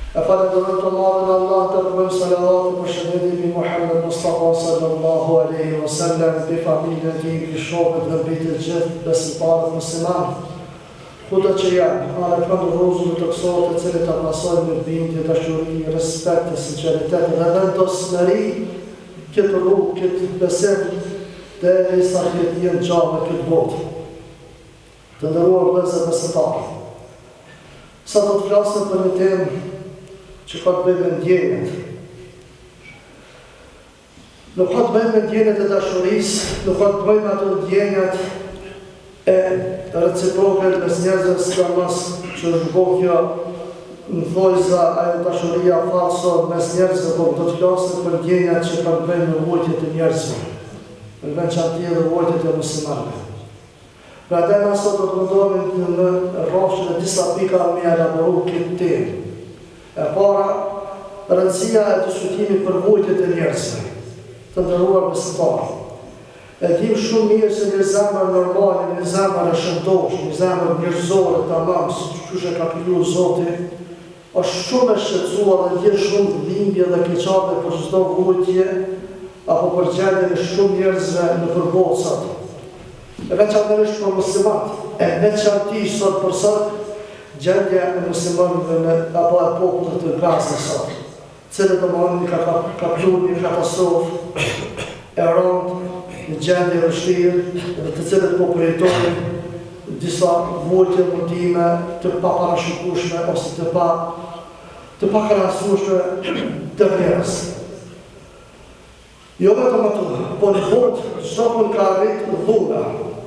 E falënderojmë të Madhin Allah, dërgojmë salavat e përshëndetje mbi Muhammed Mustafa sallallahu alejhi wa sellem, mbi familjen e tij, mbi shokët dhe mbi të gjithë besimtarët muslimanë, kudo që janë, anekënd rruzullit tokësor të cilët ta pasojnë me bindje, dashuri, respekt e sinqeritet dhe vendosmëri këtë rrugë, këtë besim derisa të jenë gjallë në këtë botë. Të nderuar vëllezër besimtarë, sot do të flasim për një temë që ka të bëjë me ndjenjat. Nuk ka të bëjë me ndjenjat e dashurisë, nuk ka të bëjë me ato ndjenjat e reciproke mes njerëzve, sidomos që është bo kjo në thojza ajo dashuria falso mes njerëzve, por do të flasim për ndjenjat që kanë të bëjnë me vuajtjet e njerëzve, në veçanti edhe vuajtjet e muslimanëve. Prandaj na sot do të mundohemi në rrafshin e disa pikave me elaboru këtë temë. E para, rëndësia e diskutimit për vuajtjet e njerëzve. Të nderuar besimtarë, e dimë shumë mirë se një zemër normale, një zemër e shëndoshë, një zemër njerëzore tamam siç qysh e ka kriju Zoti, Është shumë e shqetësuar dhe ndjen shumë dhimbje dhe keqardhje për çdo vuajtje apo për gjendjen e shumë njerëzve nëpër botë sot. E veçanërisht për muslimanët, e veçanti sot për sot gjendja e muslimanëve në apo e popullit të Gazës sot, cilët domethënë i ka kaplu një katastrofë e rëndë, një gjendje e vështirë dhe të cilët po përjetojnë disa vuajtje mundime të paparashikueshme ose të pa të pakrahasueshme të vlerës. Jo vetëm ato, po në botë çdo kund ka arrit dhuna,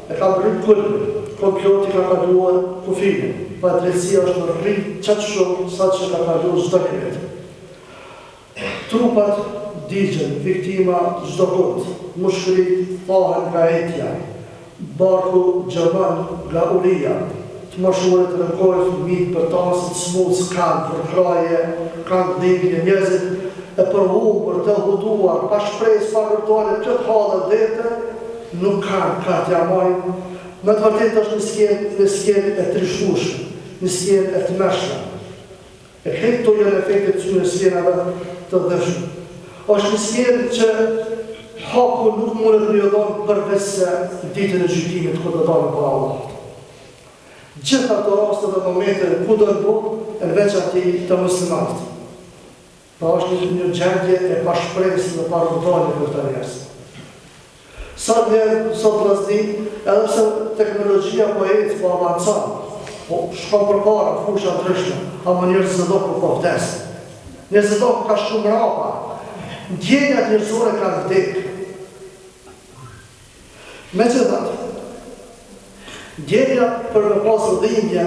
e ka mbërrit kulmin, komploti ka kaluar kufirin, padrejtësia është rrit qaq shumë sa që ka kaluar çdo limit. Trupat digjen, viktima çdo kund, mushkëritë thahen nga etja, barku gjëmon nga uria, të moshuarit rënkojnë, fëmijët bërtasin, të smutë s'kanë përkrahje, kanë dhimbje, njerëzit e përhumbur, të hutuar, pa shpresë, pa rrugëdalje, plot halle derte, nuk kanë kah t'ia majnë, me të vërtetë është një skenë, një skenë e trishtueshme, një skenë e tmerrshme. E krejt këto janë efekte të këtyre skenave të dhimbshme. Është një skenë që haku nuk mundet me ju dhonë përveçse në ditën e gjykimit kur do dalim para Allahut. Gjithë ato raste dhe momente kudo në botë e në veçanti te muslimanët. Pra është një, një gjendje e pashpresë dhe pa rrugëdalje për këta njerëz. Sot ne, sot vllazni, edhe pse teknologjia po ecë, po avancon, po shkon përpara në fusha të ndryshme, ama njerëzillëku po vdes. Njerëzillëku ka shku mrapa. Ndjenjat njerëzore kanë vdekë. Megjithatë, ndjenja për me pasë dhimbje,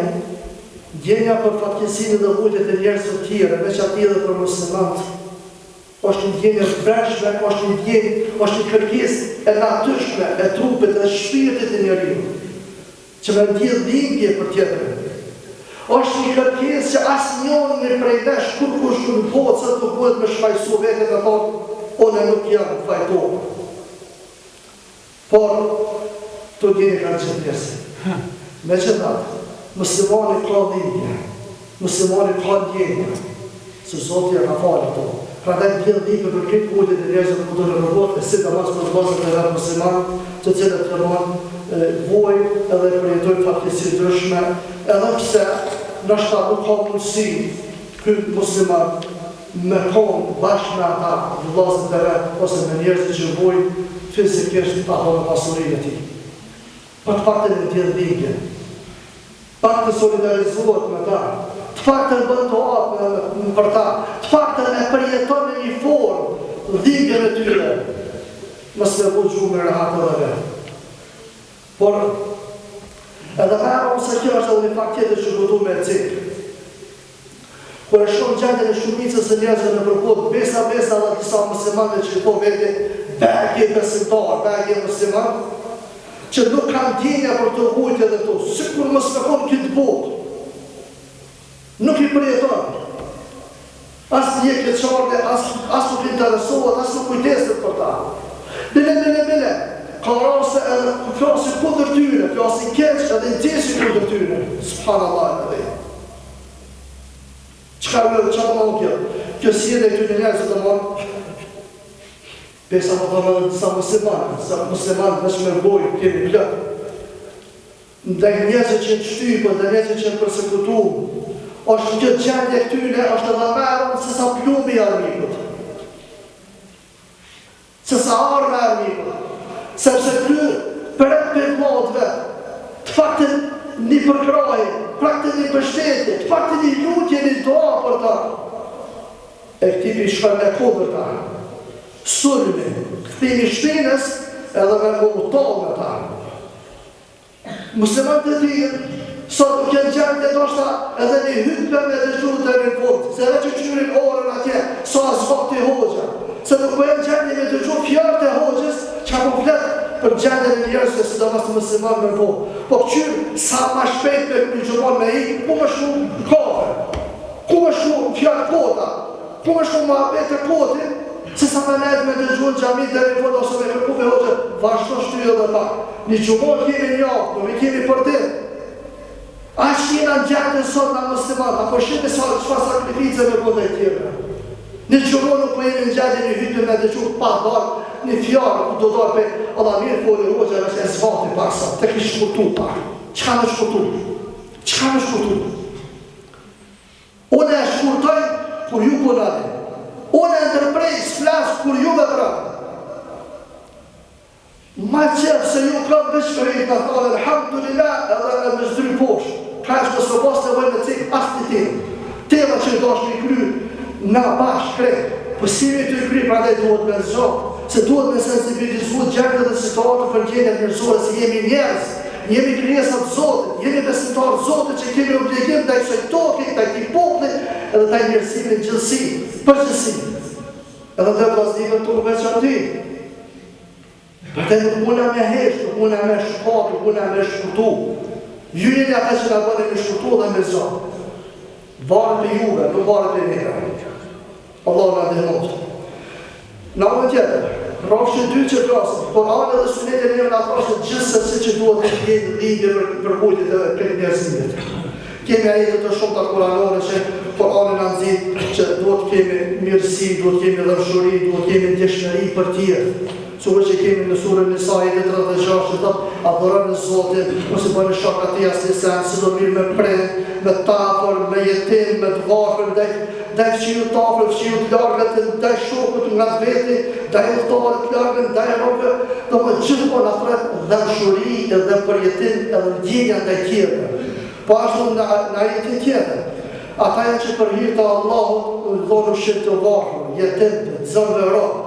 ndjenja për fatkeqësinë dhe vuajtjet e njerëzve të tjerë, veçanti edhe për muslimanët, Është një ndjenjë e brendshme, është një ndjenjë, është një kërkesë e natyrshme e trupit dhe shpirtit të njeriut, që me ndje dhimbje për tjetrin. Është një kërkesë që asnjoni prej nesh kurrkush në botë sot nuk mundet me shfajësu veten me thonë unë nuk jam fajtor. Por, këto ndjenja kanë gjithë njerëzit. Megjithatë, muslimani ka dhimbje, muslimani ka ndjenja, se Zoti ia ka falë ato. Prandaj ndjen dhimbje për krejt vuajtjet e njerëzve kudo nëpër botë, e sidomos për vëllezërit e vet muslimanë, të cilët domthon vuajnë edhe përjetojnë fatkeqësi të ndryshme, edhe pse ndoshta nuk ka mundësi ky musliman me kon bashkë me ata vëllazët e vet ose me njerëzit që vujnë fizikisht apo me pasurinë e tij. Po të paktën e ndjen dhimbjen. Paktën solidarizohet me ta. Të paktën bën dua për ta. Të paktën e përjeton në një formë dhimbjen e tyre. Mos me vu gjumin rehat edhe vetë. Por, edhe më e rëndë se kjo është edhe një fakt tjetër që po du me e cekë. Kur e shoh gjendjen e shumicës së njerëzve nëpër botë, besa besa edhe disa muslimanëve që i thonë veti, begi besimtar, begi musliman, që nuk kanë ndjenja për këto vujtje dhe këto, sikur mos me konë n'këtë botë. Nuk i përjeton. As ndje keqardhje, as, as nuk interesohet, as nuk kujdeset për ta. Bile, bile, bile, ka raste edhe flasin kundër tyre, flasin keq edhe i nxesin kundër tyre. Subhanallah e. Çka do të thotë kjo? Kjo sjellje e këtyre njerëzve domthon Besa po thonë edhe disa muslimanë, se muslimanë veç me gojë kemi plot. Ndaj njerëzve që janë të shtypur, ndaj njerëzve që janë persekutu, është kjo gjendje e këtyre është edhe më e rëndë se sa plumbi i armikut. Se sa arma e armikut. Sepse ky pret prej vllaut vet, të paktën një përkrahje, të paktën një mbështetje, të paktën një lutje, një dua për ta. E këtij po i shkon e kundërta. Sulmi, kthimi i shpinës edhe me u tall me ta. Muslimanët e tillë sot nuk janë gjendje ndoshta edhe një hytbe me dëgju deri në fund, se edhe që kqyrin orën atje, sa zgati hoxha, se nuk po janë gjendje me dëgju fjalët e hoxhës çka po flet për gjendjen e njerëzve sidomos të muslimanëve në botë. Po kqyr sa ma shpejt me kry xhumanë me ik, ku me shku në kafe, ku me shku në fjalë kota, Ku me shku muhabete koti, se sa me nejt me dëgju në xhami deri në fund ose me kërku prej hoxhës, vazhdo shtyj edhe pak. Një xhuma kemi në javë, nuk e kemi për ditë. Aq jena në gjendje sot na muslimanët, a po shihni sa çfarë sakrifice me bo ndaj tjerëve. Një xhuma nuk po jemi në gjendje një hytbe me dëgju pa dal një fjalë ku do dal pe Allah mirë foli hoxha veç e zgati pak sot, të kish shkurtu pak. Çka me shkurtu? Çka me shkurtu? Unë e shkurtoj kur ju punoni. Unë e ndërprej s'flas kur ju veproni. Ma qef se ju kam veç me hyjt me thonë Elhamdulillah edhe e me zdryp poshtë. Kaq mos me pas nevojë me cek asnjë temë. Tema që dasht me i kry na bashkë krejt. Po s'jemi tu i kry prandaj duhet me zgjat, se duhet me sensibilizu gjendjen dhe situatën për gjendjen njerëzore se jemi njerëz. Jemi krijesa të Zotit, jemi besimtarë të Zotit që kemi obligim ndaj kësaj toke, ndaj këtij populli edhe ndaj njerëzimit në gjithësi, përgjithësi. Edhe ndaj vëllazërive tonë në veçanti. Prandaj nuk muna me hesht, nuk muna me shkat, nuk muna me shkurtu. Ju jeni ata që na bëni me shkurtu dhe me zgjat. Varet prej juve, nuk varet prej neve. Allahu na ndihmoftë. Në anën tjetër, rrafshi i dytë që flasim, Kurani dhe Suneti neve na thonë gjithsesi që duhet të ndjejmë dhimbje për për vujtjet e krejt njerëzimit. Kemi ajete të shumta kuranore që Kurani na nxit që duhet të kemi mirësi, duhet të kemi dhembshuri, duhet të kemi ndjeshmëri për tjerë. Sikur që kemi në surën Nisa ajeti 36 që thotë adhuroni Zotin, mos i bëni shok atij asnjë send, sillu mirë me prind, me të afërm, me jetim, me të varfër, ndaj ndaj fqiut të afërt, fqiut të largët, ndaj shokut nga të veti, ndaj udhëtarit të largët, ndaj robëve, domethënë gjithmonë na thërret dhembshuri edhe përjetim edhe ndjenja ndaj tjerëve. Po ashtu në në ajetin tjetër, ata janë që për hir të Allahut u dhonë ushqim të varfër, jetimëve, të zënëve rob,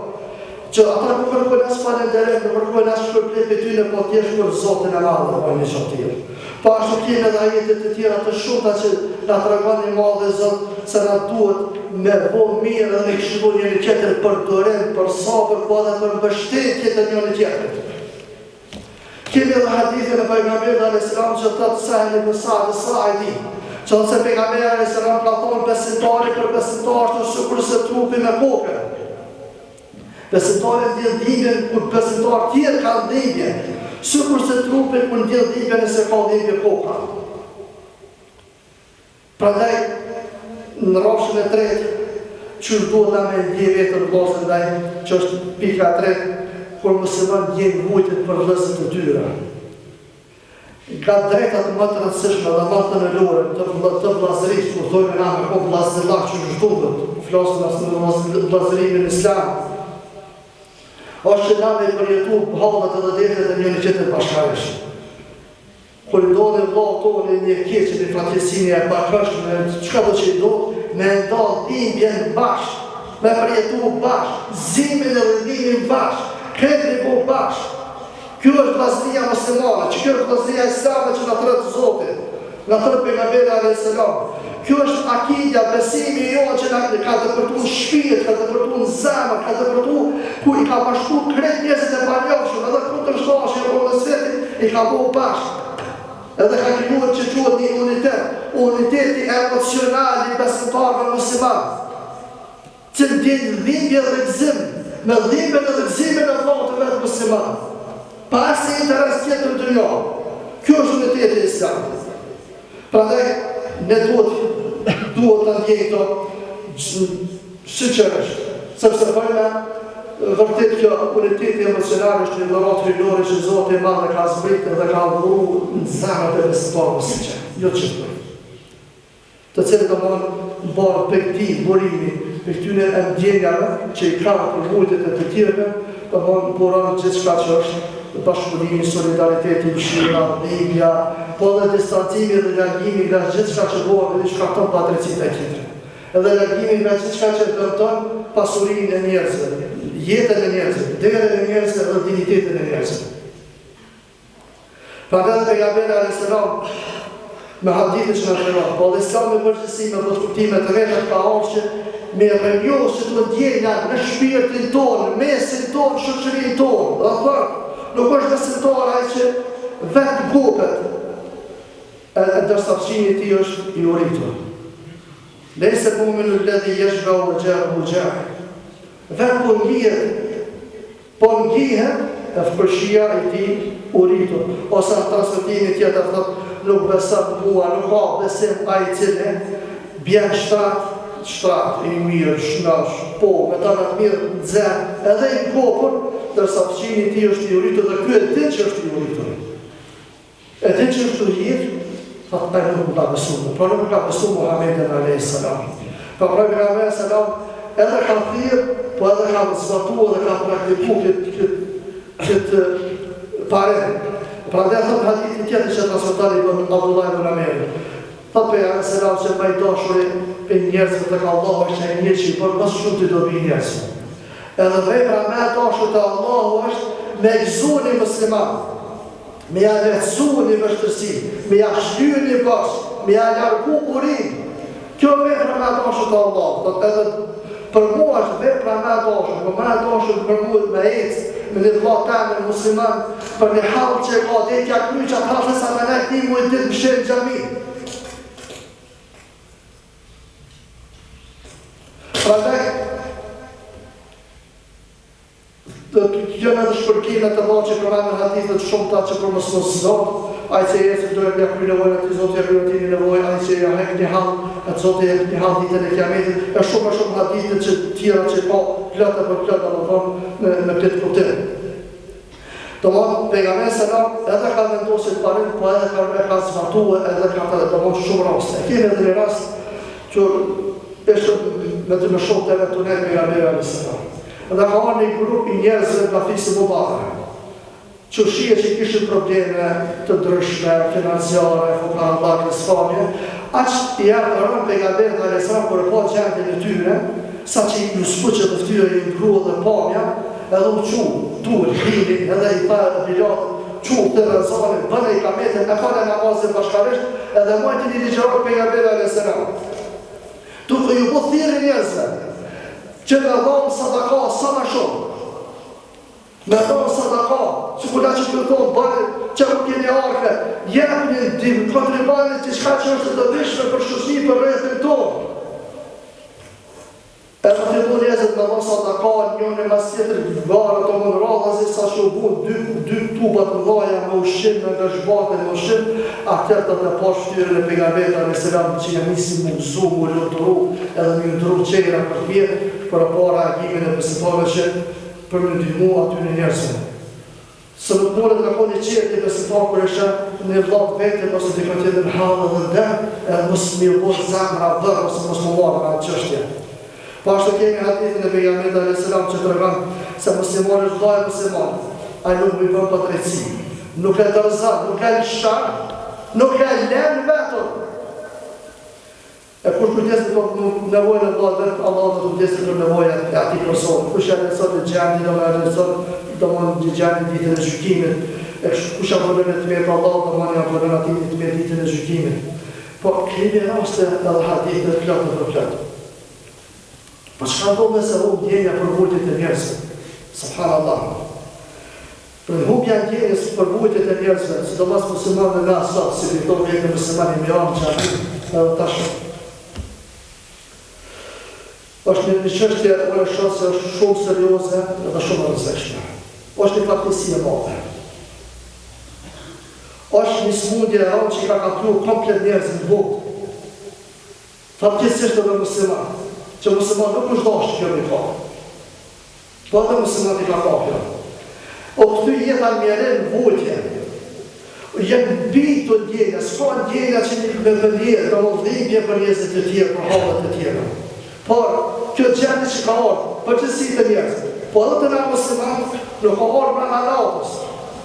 Që ata nuk kërkojnë as falënderim, nuk kërkojnë as shpërblim prej tyre, po thjesht për Zotin e Madh e bajnë një gjë të tillë. Po ashtu kemi edhe ajete të tjera të shumta që na tregon i Madhi Zot se na duhet me bo mirë dhe me këshillu njëri tjetrin për durim, për sabër, po edhe për mbështetje të njëri tjetrit. Kemi edhe hadithin e Pejgamberit alejhi selam që thotë Sahel ibn Sa'd es-Sa'idi, që thotë se Pejgamberi alejhi selam ka thonë besimtari për besimtar është sikurse trupi me kokën. Besimtari ndjen dhimbjen kur besimtarët tjerë kanë dhimbje, sikurse trupi kur ndjen dhimbje nëse ka dhimbje koka. Prandaj, në rrafshin e tretë, qysh duhet na me ndje veten vëllazër ndaj, që është pika e tretë, kur muslimanët ndjejnë vujtjet për vëllezërit e tyre. Nga drejtat më të rëndësishme dhe më themelore të të vëllazërisë, kur thojmë na me kon vëllazërillah qysh duhet, ku flasim as në vëllazërimin islam, është që na me përjetu hallet edhe dertet e njëri tjetrit bashkarisht. Kur i ndodhi vllaut tonë një e keqe, një fatkeqësi, një e pakëndshme, çka do që i ndodh, me e nda dhimbjen bashkë, me përjetu bashkë, gzimin edhe dhimbjen bashkë, krejt me bo bashkë. Kjo është vllazëria muslimane, që kjo është vllazëria islame që na thërret Zoti, na thërret Pejgamberi alejhi selam. Kjo është akidja, besimi i jonë që na ka depërtu në shpirt, ka depërtu në zemër, ka depërtu ku i ka bashku krejt njerëzit e panjohshëm, edhe kundërshtarë që janë mes veti, i ka bo bashkë. Edhe ka krijuar që quhet një unitet, uniteti emocional i besimtarëve muslimanë. Që ndjejnë dhimbje dhe gëzim me dhimbjen edhe gëzimin e vëllaut të vet musliman, pa asnjë interes tjetër në dynja. Kjo është uniteti islam. Prandaj ne duhet. duhet ta ndjejë këto sinqerisht, sepse për me vërtet kjo uniteti emocional është një dhuratë hyjnore që Zoti i Madh e ka zbritë dhe ka dhuru në zemrat e besimtarëve sinqertë, jo të gjithëve. Të cilët domthon mbarë prej këtij burimi, prej këtyre ndjenjave që i kanë për vujtjet e të tjerëve, domthon buron gjithçka që është bashkëpunimi, solidariteti, mëshira, dhimbja, po edhe distancimi dhe largimi nga gjithçka që bëhet dhe i shkakton padrejtësi ndaj tjetrit. Edhe largimi nga gjithçka që dëmton pasurinë e njerëzve, jetën e njerëzve, nderin e njerëzve dhe dinjitetin e njerëzve. Prandaj edhe pejgamberi alayhis salam me hadithe që na tregon, po edhe Islami në përgjithësi me botëkuptime të veta ka ardhur që me rrënjos këto ndjenja në shpirtin tonë, në mesin tonë, në shoqërinë tonë. Do të thotë, nuk është besimtar ai që vetë ngopet, e ndërsa fqinji i tij është i uritur. Lejse muminu ledhi jeshbeu ve xharuhu xhai. Vetë po ngihet Po ngihet e komshia i tij uritur. Ose në transmetimin tjetër thotë, nuk beson mua, nuk ka besim ai i cili bjen n'shtrat, shtrat i mirë, shnosh, po, me tënë atë mirë, nxehtë, edhe i ngopur, ndërsa fqinji i tij është i uritur dhe ky e din që është i uritur. E din që është uritur, thotë ai nuk më ka besu mu, pra nuk më ka besu Muhammedin alayhis salam. Pra pra pejgamberi alayhis salam edhe ka thirr, po edhe ka zbatu edhe ka praktiku këtë këtë këtë parim. Prandaj thot hadithi tjetër që transmeton Ibn Abdullah ibn Ameri. Thot pejgamberi alayhis salam se më i dashuri prej njerëzve tek Allahu është ai njeri që i bën më së shumti dobi njerëzve. Edhe vepra më e dashur te Allahu është me gëzu një musliman. Me ja lehtësu një vështirësi, me ja shly një borxh, me ja largu urinë. Kjo vepra më e dashur te Allahu, thotë edhe për mua është vepra më e dashur, po më e dashur për mua me ecë me një vëlla temin musliman për një hall që e ka deri t'ja kryj qat hall se sa me nejt një muj ditë mshel në xhami. Prandaj Janë edhe shpërblime të mëdha që përmenden në hadithe të shumta që për mos mos zot, ai që ecën do ja kryjë nevojën atij Zoti ja kryen atij një nevojë, ai që ja hek një hall, atë Zoti ja hek një hall ditën e Kiametit, e shumë e shumë hadithe që tjera që ka plot e për plot domethënë në në këtë kuptim. Domethënë pejgamberi selam edhe ka vendosur këtë parim, po edhe ka e ka zbatuar edhe ka të domethënë shumë raste. E kemi edhe një rast që ishte me të me shokët e vet tu nejt pejgamberi alayhis salam. Dhe ka ardhur një grup i njerëzve nga fisi Mudar, që shihet që kishin probleme të ndryshme financiare, fukarallak e skamje, aq i erdh rëndë pejgamberit alejhi selam kur e pa gjendjen e tyre, sa që iu skuq edhe fytyra iu ndrru edhe pamja, edhe u çu, dul, hini, edhe i tha Bilalit, çu, thirre ezanin, bëne ikametin, e fale namazin bashkarisht, edhe majti një ligjëratë pejgamberi alejhi selam. Duke ju bo thirrje njerëzve që me dhanë sadaka sa ma shumë. Me dhanë sadaka, sikur na që ju thonë bëni që kur keni arkë, jepni ndihmë, kontribuoni diçka që është e dobishme për shoqërinë, për rrethin tonë. Edhe filluan njerëzit me dhanë sadaka, njëri mas tjetrit gara domethënë radhazi sa që u bunë dy, dy tuba të mëdha me ushqim, me veshmbathje, me ushqim, atëherë thotë e pashë fytyrën e pejgamberit alejhi selam që ja nisi m'u gëzu, m'u lumturu, edhe me iu ndrru çehra për të mirë, kur e pa reagimin e besimtarëve që për me ndihmu atyre njerëzve. Se nuk mundet me kon i qetë një besimtar kur e sheh një vëlla të vetin ose dikë tjetër në hall edhe në dert, edhe mos me iu bo zemra vërr ose mos m'u marrë me atë çështje. Po ashtu kemi hadithin e Pejgamberit alejhi selam që tregon se muslimani është vëlla i muslimanit, ai nuk i bën padrejtësi, nuk e dorëzon, nuk e lëshon, nuk e len vetëm. E kush kujdeset për nevojën e vëllait vet, Allahu do të kujdeset për nevojat e atij personi. Kush ja lehtëson një gjendje, do me ja lehtëson domethënë një gjendje ditën e gjykimit. E kush ja mbulon një të metë, Allahu domethënë ja mbulon atij një të metë ditën e gjykimit. Po kemi raste edhe hadithe plot e përplot. Po çka ndodh nëse humb ndjenja për vujtjet e njerëzve? Subhanallah. Për humbja e ndjenjës për vujtjet e njerëzve, sidomos muslimanëve na sot, si po i thonë vetes musliman jemi ardhur në xhami edhe tash është një, një çështje unë e shoh se është shumë serioze dhe shumë e rrezikshme. Është një fatkeqësi e madhe. Është një sëmundje e rëndë që ka kapluar komplet njerëzit në botë. Fatkeqësisht edhe musliman, që musliman nuk është dashtë kjo me i kap. Po edhe muslimanët i ka kap kjo. U kthy jeta në mjerim, në vujtje. Janë mbi këto ndjenja, s'ka ndjenja që një me ndje, domethënë dhimbje për njerëzit e tjerë, për hallet e tjera. Por, kjo gjendje që ka ardhur, përgjithësi te njerëzit, po edhe te na muslimanët, nuk ka ardhur brenda natës,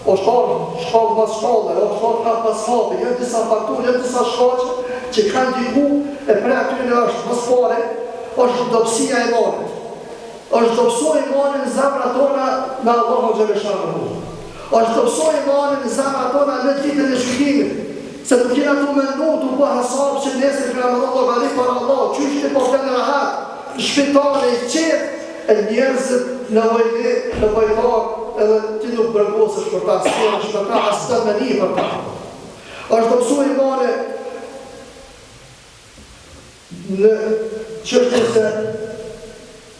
është ardhur shkallë mbas shkalle, është ardhur hap pas hapi, janë disa faktorë, janë disa shkaqe që kanë ndiku e prej atyre është, më së pari, është dobësia e imanit. Është dobësu imani në zemrat tona në Allahun xheleshanuhu. Është dobësu imani në zemrat tona në ditën e gjykimit, se nuk jena tu mendu tu bo hesap që nesër kena me dhënë llogari para Allahut, qysh ti po flen rahat në shpi tane i qetë e njerëzit nevojli, nevojtar edhe ti nuk brengosësh për ta, s'merresh për ta, as s'do me ni për ta. Është dobësu imani Në çështjen se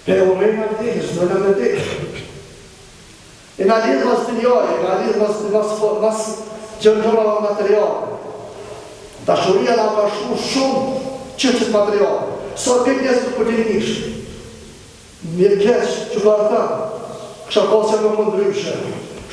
pe urrejmë vdekjen, s'dojna me vdekë. E na lidh mas dynjaje, na lidh mas, mas, mas gjërave materiale. Dashuria na ka shku shumë çështjet materiale. Sot këtë njerëzit nuk po të nish. Më vjen keq që po e them, kisha pas qef me kon ndryshe.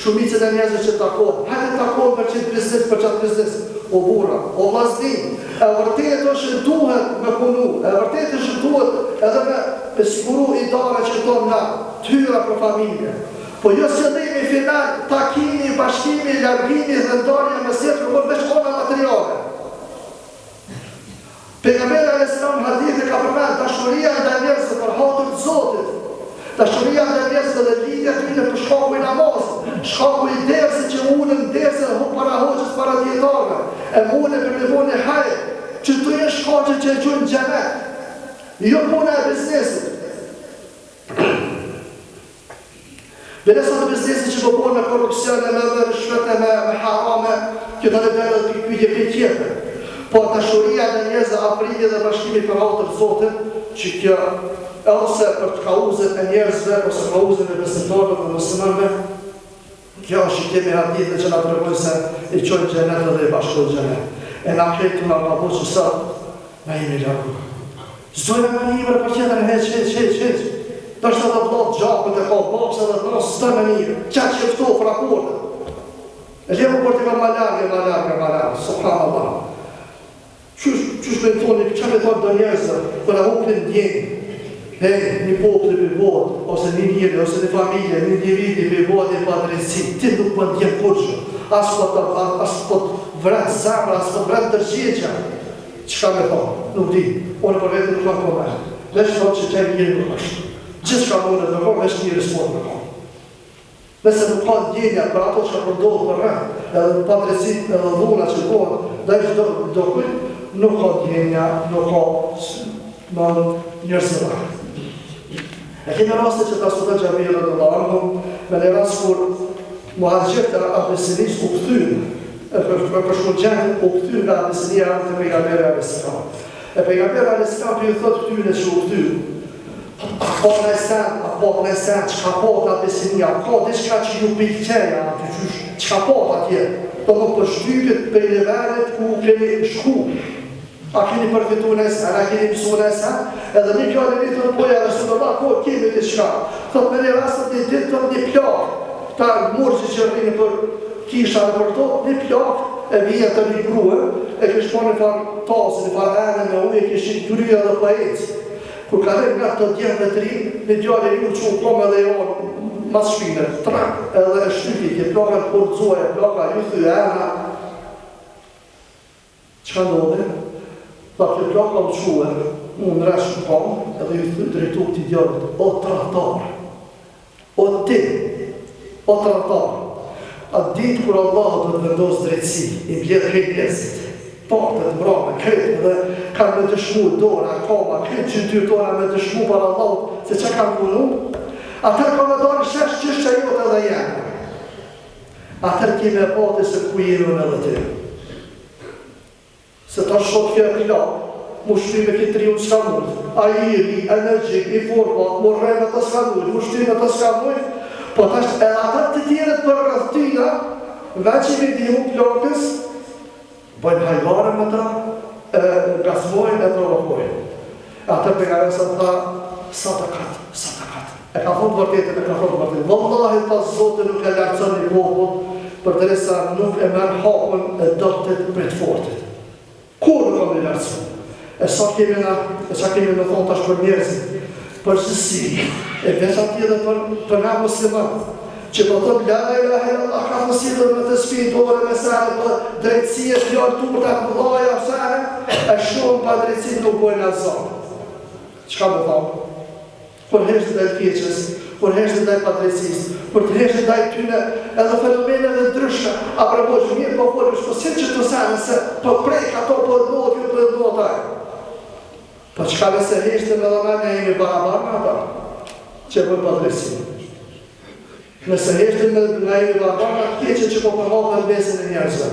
Shumicën e njerëzve që takohen, hajde takohen për qit biznes, për qat biznes. O burra, o vllazni, e vërtetë është që duhet me punu, e vërtetë është që duhet edhe me me siguru idare që thonë na, të hyra për familje. Po jo qëllimi final, takimi, bashkimi, largimi dhe ndarja mes njerëzve, por veç ona materiale. Pejgamberi alejhi selam në hadithe ka përmend dashuria ndaj njerëzve për hatër të Zotit, dashuria ndaj njerëzve dhe lidhja e tyre për shkaku i namazit, shkaku i dersit që ulen në derse e para hoxhës para dijetarëve, e ulen për me bo një hajr, qëto janë shkaqe që e çojnë në xhenet, jo puna e biznesit. Bile sot biznesi që po bëhen me korrupsion e me me ryshfet e me me harame, kjo tani del edhe pikëpyetje krejt tjetër. Por dashuria ndaj njerëzve, afrimi dhe bashkimi për hatër të Zotit, që kjo ose për kauzën e njerëzve ose kauzën e besimtarëve dhe muslimanëve, kjo është që kemi hadithe që na tregojnë se i çojnë në xhenet edhe i bashkojnë në xhenet. E na krejt na ka bo që sot na jemi largu. S'dojna me ni bre për tjetrin hiç hiç hiç hiç. Ndoshta edhe vlla të gjakut e ka babës edhe të nënës s'don me ni. Qaq i ftohtë raportet. E le më për t'i ma larg e ma larg e ma larg. Subhanallah. Qysh qysh me thoni, çka me thonë do njerëzve, po na hupin ndjenjë. Hej, një populli po i bohet, ose një njeri, ose një familje, një individi po i bohet një padrejtësi, ti nuk po ndjen kurrgjë, as po të, as po të vret zemra, as po të vret ndërgjegja. Çka me thonë? Nuk di. Unë për vete nuk kam koment. Veç thotë që qaj njeri nuk është. Gjithçka mundet me konë, veç njeri s'mundet me konë. Nëse nuk ka ndjenja për ato çka po ndodh përreth, edhe padrejtësitë edhe dhuna që bëhet ndaj çdo çdokujt, nuk ka ndjenja, nuk ka më njerëzillëk. E kemi raste që transmeton Xhabiri radiallahu anhu, me një rast kur muhaxhirët e Abisinisë u kthyen, e për për shku gjendjen, u kthyen nga Abisinia e erdhën te pejgamberi alejhi selam. E pejgamberi alejhi selam po ju thotë këtyre që u kthyen, a ka naj sen, a ka naj sen, çka po te Abisinia, a ka diçka që ju pëlqen aty qysh, çka po atje, domethënë përshtypjet prej nivelit ku keni shku. A keni përfitu naj sen, a keni mësu naj sen? Edhe një djalë i ri thotë, po ja Resulullah, po kemi diçka. Thotë me një rast thotë një ditë thotë një plakë, këta murgjit që rrinë nëpër kisha nëpër to, një plakë e vjetër një grue, e kish pa një farë tasi, një farë ene me ujë, e kish qitë n'krye edhe po ecë. Kur kaloi nga këto djem të ri, një djalë i ri u çu n'komë edhe i ra mas shpine, trak, edhe e shtypi, kjo plaka u rrëzua e plaka, ju thy ena, Çka ndodhi? Tha kjo plaka u çue, u ndreq në kamë edhe ju thy drejtu këtij djalit, o tradhtar! O ti! O tradhtar! Atë ditë kur Allahu do të vendosë drejtësi, i mbledh krejt njerëzit, faktet të mbrame, krejt edhe kanë me dëshmu dora, kama, krejt gjymtyrët tona me dëshmu para Allahut se çka kanë punu, atëherë ka me dalë në shesh çështja jote edhe jemja. Atëherë ke me pa ti se ku jemi unë edhe ti. Se tash sot kjo e plakë, mu shty me këtë riun s'ka mujt, ai i ri, energjik, i fortë, po, mu rreh me të s'ka mujt, mu shty me të s'ka mujt, po tash edhe ata të tjerët përreth tyna, veç i me ndihmu plakës, bëjnë hajgare me ta, e ngacmojnë e provokojnë. E atëherë pejgamberi sa tha, sadakat, sadakat. E ka thonë të vërtetën, e ka thonë të vërtetën. Vallahi tha Zoti nuk e lartëson një popull, përderisa nuk e merr hakun e dobtit prej të fortit. Kurrë nuk ka me lartësu. E sa kemi na, e ça kemi me thonë tash për njerëzit, përgjithësi, e veçanti edhe për, për na muslimanët, që po thonë la ilahe illallah, ka po sillen me tespih n'dorë me sene, po drejtësi e fjalë t'urta të mëdhaja sene, e shumë padrejtësi nuk bojnë as zo. Çka me thonë? Kur heshtë ndaj të keqes, kur heshtë ndaj padrejtësisë, kur të heshtë ndaj tyne edhe fenomeneve të ndryshme, a bre hoxhë mirë po fol po s'janë qëto sene se po prek ato po ndodh kjo po ndodh ajo. Po çka nëse heshtim edhe na ne jemi barabar me ata që e bëjnë padrejtësinë. Nëse heshtim edhe na jemi barabar me atë keqe që po përhapet në mesin e njerëzve.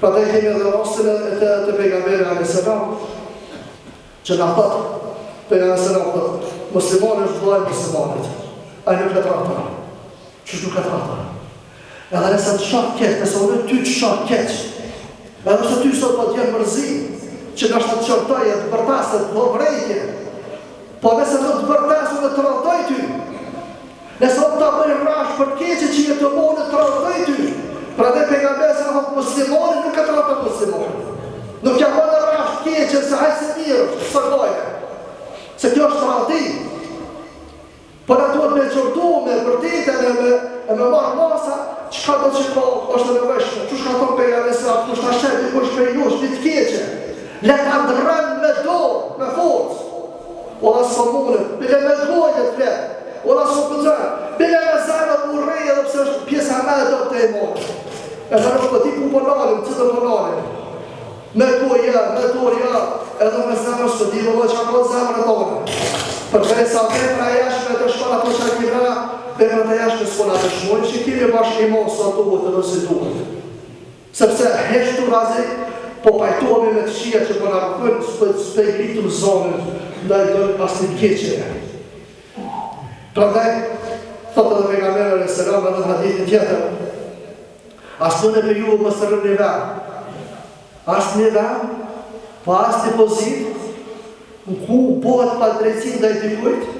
Prandaj kemi edhe rastin e të, të pejgamberit alayhis salam Që na thotë, pejgamberi alejhi selam thotë, muslimani është vëllai i muslimanit. Ai nuk e tradhton. Qysh nuk e tradhton? Edhe nëse të shoh keq, nëse unë ty të shoh keq, edhe nëse ty sot po të vjen mërzi, që ndoshta të qortoj e të bërtas e të bëj vërejtje, po nëse nuk të bërtas unë të tradhtoj ty, Nëse unë ta bëj rrafsh për të keqe që je tu bo unë të tradhtoj ty. Prandaj pejgamberi sa thotë muslimani nuk e tradhton muslimanin. Nuk ja bën rrafsh të keqen se hajt se mirë është, s'ka gajle. Se kjo është tradhti. Po na duhet me qortu, me vërtetë, me, me, e me marrë masa, çka do që ka, është e nevojshme. Qysh ka thonë pejgamberi sa kush ta sheh dikush prej jush një të keqe. Le ta ndërron me dorë, me forcë. Ora s'po mundet, bile me gojë le të flet. Ora s'po guxon, bile me zemër urrej edhe pse është pjesa më e dobët e imanit. Edhe nuk po di ku po nalim, cilën po nalim. Me gojë ja, me dorë ja, edhe me zemër s'po di vëlla çka ka n'zemrën tonë. Përderisa vepra e jashtme dëshmon ato çka kemi na, veprat e jashtme s'po na dëshmojnë që kemi bash iman sa duhet edhe si duhet. Sepse heshturazi po pajtohemi me të këqijat që po na rrethojnë, s'po s'po e ngritim zonin ndaj ndonjë asnjë të keqeje. Prandaj thotë edhe pejgamberi alayhis salam edhe në hadithin tjetër, asnjëri prej juve mos të rrin një vend, as një vend, po as një pozitë, në ku bëhet padrejtësi ndaj dikujt,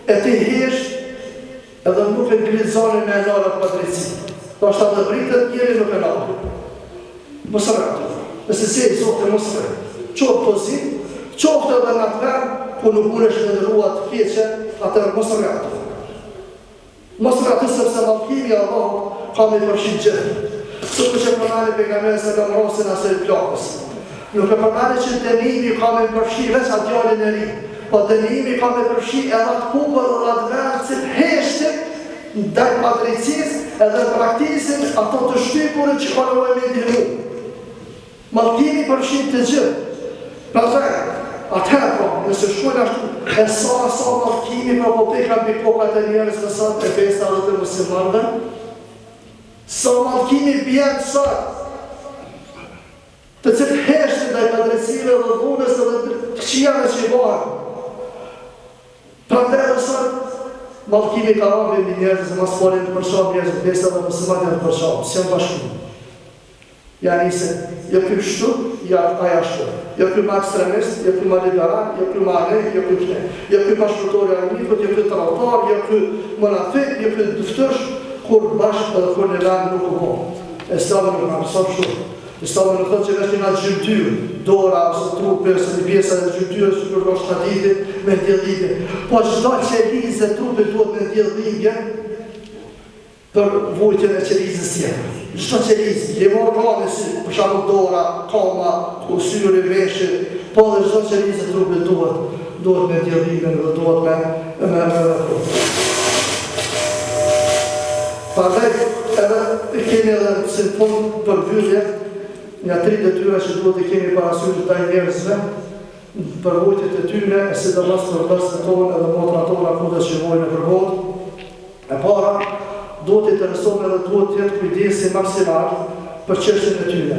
e ti hesht Edhe nuk e ngrit zanin me e nal atë padrejtësi. Ndoshta edhe vritet njeri nuk e nal. Mos rri aty. Nëse s'je i zoti mos rri. Qoftë pozitë, qoftë edhe në atë vend ku nuk mundesh me ndërru atë keqe, atëherë mos rri aty. Mos rri aty sepse mallkimi i Allahut ka me i përfshi të gjithë. Sikur që përmendi pejgamberi alejhi selam rastin e asaj plakës. Nuk e përmendi që dënimi ka me përfshi veç atë djalin e ri, po dënimi ka me përfshi edhe atë popull edhe atë vend që heshtin ndaj padrejtësisë edhe braktisin ato të shtypurit që ka nevojë me ndihmu. Mallkimi përfshin të gjithë. Prandaj, atëherë pra, nëse shkojnë ashtu, e sa sa mallkimi pra po bjen mbi kokat e njerëzve sot e besa edhe të muslimanëve, sa mallkimi bjen sot, të cilët heshtin ndaj padrejtësive dhe dhunës dhe të këqijave që i bëhen. Prandaj edhe sot mallkimi ka rënë mbi njerëz se mas pari të përçarë njerëzit, besa dhe muslimanët janë të përçarë, s'janë bashkuar. Ja nisin, jo ky kështu, ja ai ashtu. Jo ky ma ekstremist, jo ky ma liberal, jo ky ma anej, jo ky kënej. Jo ky bashkëpunëtor i armikut, jo ky tradhtar, jo ky monafik, jo ky dyfytyrësh, kur bashkë edhe kur një vend nuk u bo. Islami nuk na mëson kështu. Islami nuk thotë që veç një gjymtyrë, dora ose trupi ose një pjesë e gjymtyrës sikur është hadithi me ndje dhimbje. Po çdo qelizë e trupit duhet me ndje dhimbje për vujtjen e qelizës tjetër. Çdo qelizë, jo organe si për shembull dora, kama, syri, veshi, po edhe çdo qelizë e trupit duhet duhet me ndje dhimbjen dhe duhet me me me vepru. Prandaj edhe kemi edhe si fund përmbyllje nga tri detyra që duhet të kemi parasysh ndaj njerëzve për vujtjet e tyre e sidomos për vëllezërit tonë edhe motrat tona kudo që vojnë nëpër botë. E para, duhet të interesohemi edhe duhet të jetë kujdesi maksimal për çështjen e tyre.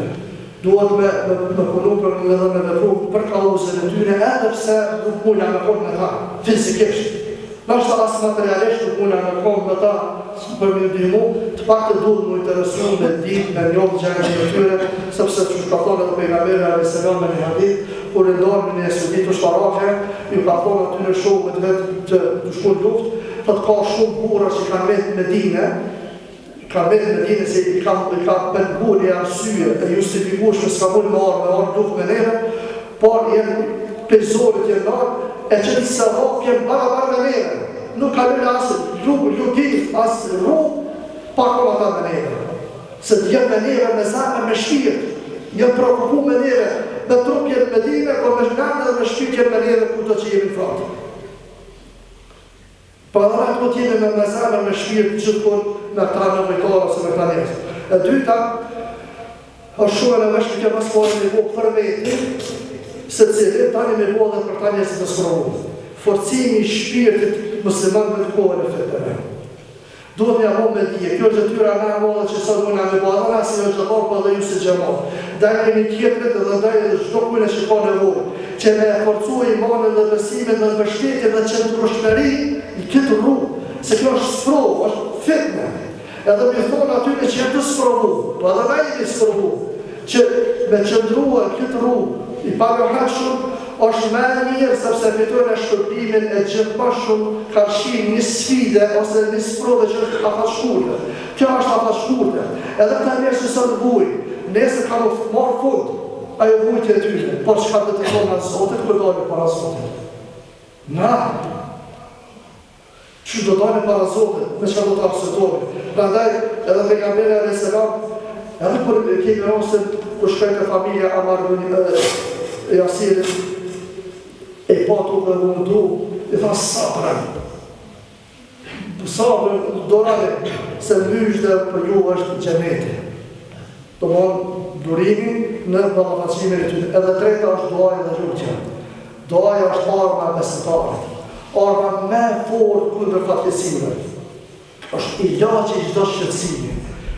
Duhet me me, me punu për edhe me vepru për kauzën e tyre edhe pse nuk mundna me kon me ta fizikisht. Ndoshta as materialisht nuk muna me kon me ta për me ndihmu, të paktën duhet mu interesu me ditë, me njohë gjendjen e tyre, sepse qysh ka thonë edhe Pejgamberi alejhi selam në një hadith, kur u ndalë në një ekspeditë ushtarake, ju ka thonë atyre shokëve të vet të shku në luftë, thotë ka shumë burra që kanë met në Medine, Kanë met në Medine se i ka i ka pengu një arsye e justifikueshme s'ka mujt me ardh me ardh n'luftë me neve, por janë prej zorit janë nal e që në sevap janë barabar me neve, nuk kalojnë as luginë as rrugë pa kon ata me neve, se janë me neve me zemër me shpirt, janë preokupu me neve, me trup janë në Medine, por me mend dhe me shpirt janë me neve kudo që jemi në front. Pra edhe na duhet të jemi me me zemër me shpirt gjithkund me këta nevojtarë ose me këta njerëz. E dyta, është shumë e nevojshme kjo më së pari me bo për veti, secili, tani me bo edhe për këta njerëz të sprovuar. Forcimi i shpirtit muslimanëve në kohën e fitneve. Duhet me ja bo me dije, kjo është detyra ma e madhe që sot muna me bo edhe na si hoxhallarë po edhe ju si xhemat. Ndaj njëri tjetrit dhe ndaj edhe çdo kujna që ka nevojë, që me e forcu imanin dhe besimin dhe mbështetjen dhe qëndrueshmërinë në këtë rrugë, se kjo është sprovë, është fitne. Edhe me i thonë atyre që janë të sprovu, po edhe na jemi sprovu, që me qëndrua në këtë rrugë i paluhatshëm është më e mirë sepse fitojnë shpërblimin e gjithmoshëm karshi një sfide ose një sprove që është afatshkurtër. Kjo është afatshkurtër. Edhe këta njerëz që sot vujnë, nesër ka me marrë fund ajo vujtje e tyre, por çka do t'i thonë na Zotit kur dalim para Zotit? Na Qysh do dalim para Zotit, me çka do të arsyetohemi. Prandaj edhe pejgamberi alayhis salam, edhe kur kemi rastin kur shkoi te familja Amar ibn Jasirit, e pa tuke u mundu, i tha sabren. Sabren, duroni, se myzhde për ju është xheneti. Domthon durimi në ballafaqimin e tyre. Edhe treta është duaja dhe lutja. Duaja është arma e besimtarit, arma më e fortë kundër fatkeqësive. Është ilaçi i çdo shqetësimi.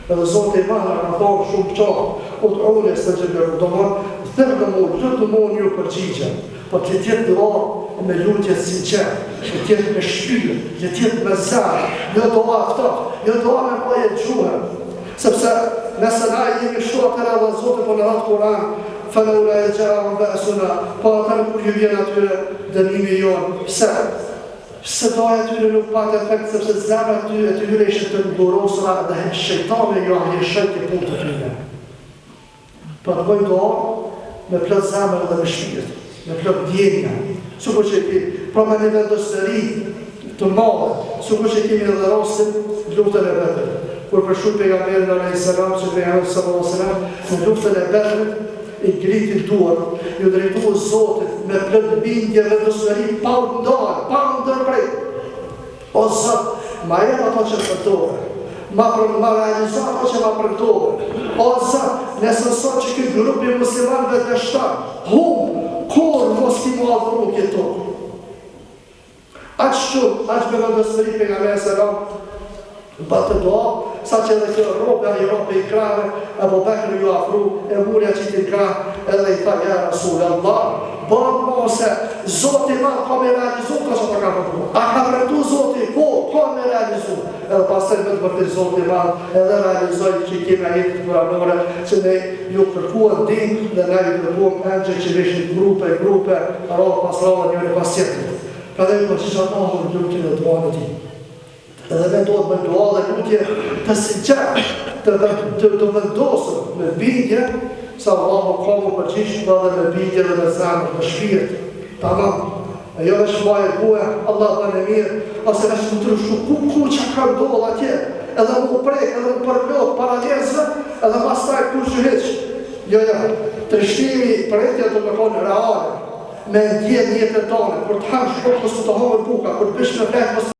Edhe Zoti i Madh na ka thonë shumë qartë, Ud'uni estajib lekum, domthon, thirrni mu, lutni mu, unë ju përgjigjem. Po le të jetë dua me lutje të sinqertë, le të jetë me shpirt, le të jetë me zemër, jo dua e ftohtë, jo dua me maje gjuhën. Sepse nëse na jemi kështu atëherë edhe Zoti po na thotë Kur'an, Felaula idh xha'ahum ba'suna, po atëherë kur ju vjen atyre dënimi jonë, pse? Pse duaja e tyre nuk pat efekt sepse zemrat e tyre ishin të ngurosura dhe shejtani ju ahjeshojke punët e tyre. Pra të bëjmë dua me plot zemër dhe me shpirt, me plot ndjenja, sikur që kemi, pra me një vendosmëri të madhe, sikur që kemi edhe rastin në luftën e Bedrit, kur përshkruan pejgamberin alayhis salam që pejgamberi sallallahu alaihi wasallam në luftën e Bedrit i ngriti duart, ju drejtua Zotit me plot bindje vendosmëri pa u ndalë, pa u ndërpre. O Zot, ma jep ato që premtove, ma për ma realizo ato që ma premtove. O Zot, nëse sot që ky grup i muslimanëve dështon, humb, kurrë mos ki m'u adhuru në këtë tokë. Aq shumë, aq me vendosmëri pejgamberi selam bënte dua, saqë edhe kjo rroba i ra prej krahëve, Ebu Bekri ju afru, e mori ja qiti në krah, edhe i tha, ja Rasul Allah, bëhet mo se Zoti i madh ka me realizu këto që ta ka premtu. A ka premtu Zoti? Po, ka me realizu. Edhe pastaj me të vërtetë Zoti i madh edhe realizoi që i kemi ajetet kuranore që ne ju kërkuan ndihmë dhe na ju dërguam engjëj që vishin grupe, grupe, radhë pas radhe, njëri pas tjetrit. Prandaj u përgjigj Allahu në lutjen dhe duan e tij. Edhe ne duhet bëjmë dua dhe lutje të sinqertë, të, të, të vendosur me bindje se Allahu ka m'u përgjigj po edhe me bindje dhe me zemër, me shpirt. Tamam. E jo veç maje guje, Allah bëne mirë, ose veç më trishtu, ku, ku që ka ndodhë atje, edhe mu prek, edhe mu përlot para njerëzve, edhe pastaj kurgjë hiç. Jo, jo, trishtimi, prekja do me konë reale, me ndje në jetën tonë, kur të hash bukë, mos të të hongër buka, kur të bish me flejt, mos të...